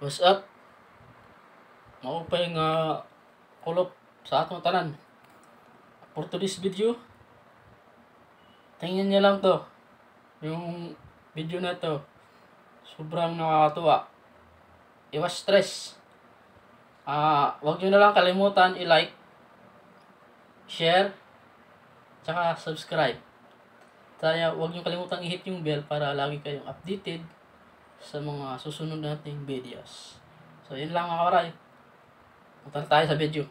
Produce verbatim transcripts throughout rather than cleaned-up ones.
What's up? Maupay nga kulop sa aton tanan. For today's video, tingnan niyo lang 'to. Yung video na 'to, sobrang nakakatuwa. Iwas stress. Ah, huwag niyo na lang kalimutan i-like, share, tsaka subscribe. Kaya huwag niyo kalimutang i-hit yung bell para lagi kayong updated sa mga susunod nating videos. So, yun lang, mga kawaray. Punta na tayo sa video.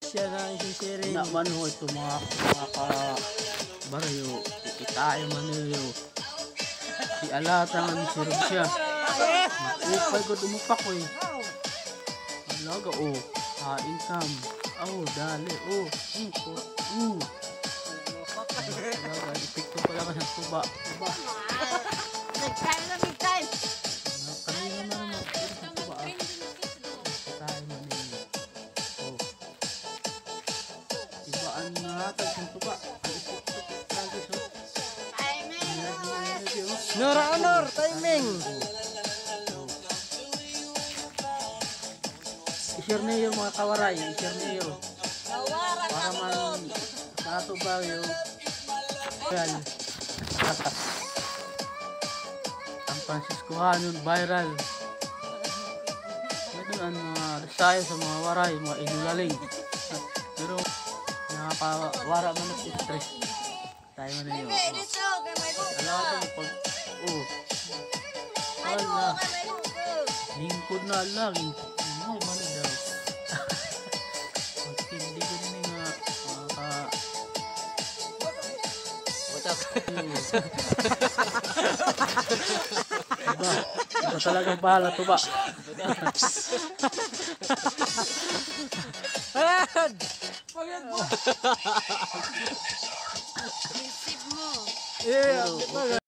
Siya na isisiring. Na man ho ito, mga, mga ka-baryo, kikitain man niyo. Si Alata nga ni Sir siya. Upay ko dumupak ko eh. Alaga, oh. Ah, income. Oh, dali, oh. Mm, oh, mm. Alaga, epekto pala ka sa tuba. Tuba. Nag-time na, nag-time. Kanina na naman. Tuba, ah. Tayo man ninyo. Oh. Iba ang nahatag sa tuba. Ang epekto lagi sa Nora Honor, timing. I-share niyo, mga kawaray, i-share niyo. Para man sa ato ba yung viral. Ang Franciscohanon viral. Ito ang mga Bisaya sa mga waray, mga inulaling. Pero nakapawara man ng stress. Tayo man na yun. May may dito, kay may buka. Alam ko pag, oh. May buka, may buka. Lingkod na lang. Ay, mali daw. Magtindi ko din nga, mga ka- What's up? Iba, iba talagang bahala, tuba. Ayan! Receive mo. Yeah,